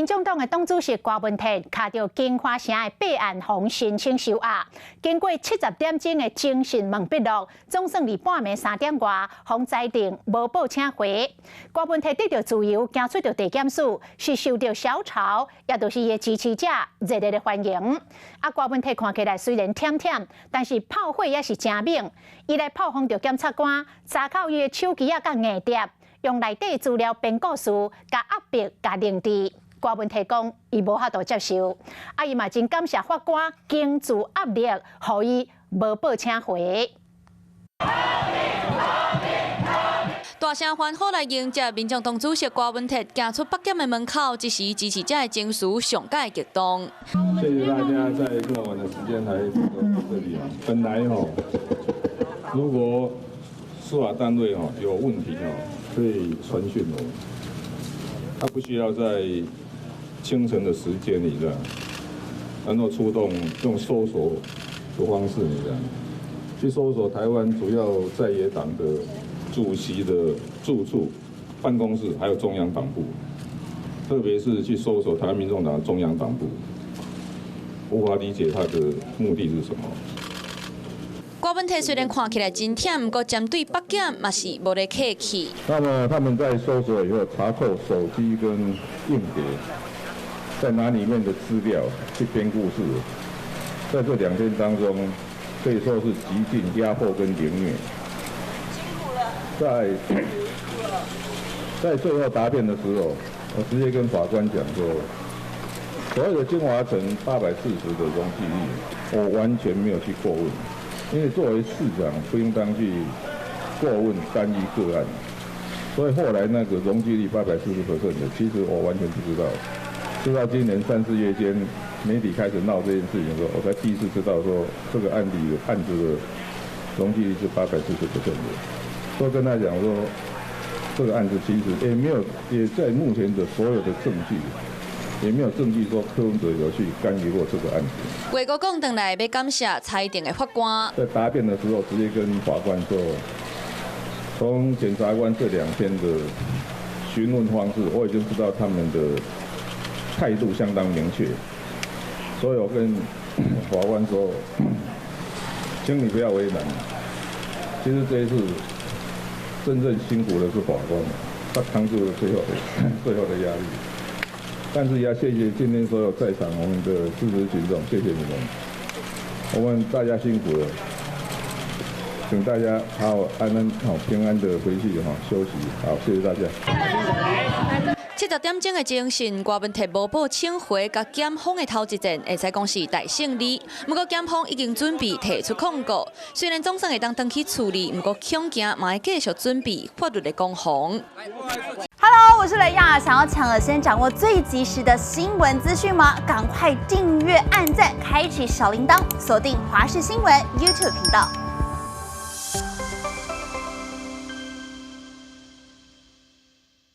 民眾黨的黨主席郭文鐵跤著京華城的百案予申請收押，經過70點鐘的偵訊問筆錄，總算佇半暝3點外，予裁定無報請回。郭文鐵得著自由，行出著地檢署，是受著小草，也就是伊的支持者熱烈的歡迎。啊，郭文鐵看起來雖然忝忝，但是炮火也是誠猛。伊來炮轟著檢察官，查扣伊的手機仔佮硬碟，用內底資料編故事，共壓迫、共凌遲。郭文鐵講，伊無法度接受。啊，伊嘛真感謝法官經濟壓力，予伊無報請回。大聲歡呼來迎接民眾黨主席郭文鐵行出北檢的門口，這時支持者的情緒上蓋激動。謝謝大家在這麼晚的時間來到這裡啊！本來吼，如果司法單位吼有問題吼，可以傳訊我，他不需要在清晨的時間裡的，然後出動用搜索的方式，你知道，去搜索台灣主要在野黨的主席的住處、辦公室，還有中央黨部，特別是去搜索台灣民眾黨的中央黨部，無法理解他的目的是什麼。郭文鐵雖然看起來真忝，毋過針對北檢嘛是無咧客氣。那麼他們在搜索以後，查扣手機跟硬碟，在拿裡面的資料去編故事，在這2天當中，可以說是極盡壓迫跟凌虐。在最後答辯的時候，我直接跟法官講說，所謂的京華城840的容積率，我完全沒有去過問，因為作為市長不應當去過問單一個案，所以後來那個容積率840% 的，其實我完全不知道。直到今年三四月間，媒體開始鬧這件事情的時候，我才第一次知道說這個案例案子的容積率是840% 的。所以跟他講說，這個案子其實也沒有，也在目前的所有的證據，也沒有證據說柯文哲有去干預過這個案子。話閣講轉來，欲感謝裁定的法官。在答辯的時候，直接跟法官說，從檢察官這2天的詢問方式，我已經知道他們的態度相當明確，所以我跟法官說，請你不要為難。其實這一次真正辛苦的是法官，他扛住了最後的壓力。但是也要謝謝今天所有在場我們的支持群眾，謝謝你們，我們大家辛苦了，請大家好安安好平安的回去哈休息，好，謝謝大家。70點鐘的偵訊，郭文鐵無報請回，佮檢方的頭一戰，會使講是大勝利。毋過檢方已經準備提出控告，雖然總算會當轉去處理，毋過恐驚嘛會繼續準備法律的攻防。 Hello，我是雷亞，想要搶先掌握最及時的新聞資訊嗎？趕快訂閱、按讚、開啟小鈴鐺，鎖定華視新聞 YouTube 頻道。